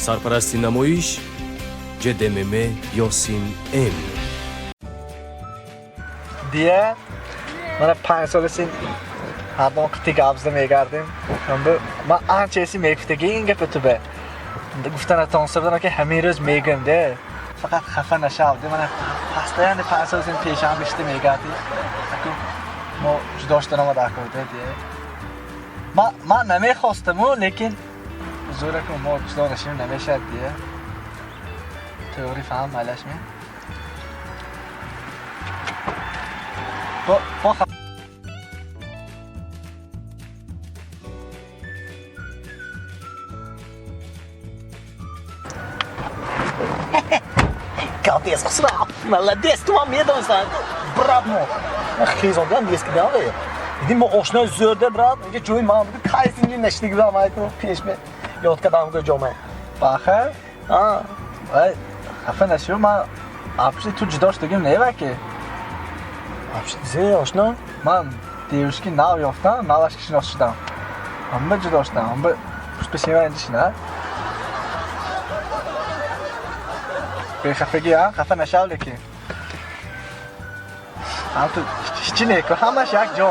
Сарпарасти намоиш ҷдмм Ёсин М. Дия, мана 5 сола син ҳардон қити гап зада мегардем. Ман анча эси мегуфтаги ин гапа тубе. Гуфта натонста будам, ки ҳамин рӯз мегӯям де. Фақат хафа нашав де. Мана постоянно 5 сола син пешам гашта мегарди. Мо ҷудо шудан омада де дия. Ман намехостаму, лекин зӯраку мо ҷудо нашим намешавад дия. Теори фаҳм майлашми? Бо Капец, Хусрав, молодец, ту ман медонистам, брат мо. Ман хезондан ескидам ве. Диди мо ошнои зӯрде, брат, инҷа ҷои ман буд, кайс инҷа нашидаги будам, айту пеш ме. Ёд кардам го ҷома. Баха? А. Вай, хафа нашав, ман апши ту ҷудо шудагим не ваки. Апши зе, ошно? Ман девушки нав ёфтам, навашки шинос шудам. Ҳама ҷудо шудам, ҳама пуштпеши ман инҷа шина. Бехафагӣ, а? Хафа нашав лекин. Ҳам ту ҳичи неку, ҳамаш як ҷо.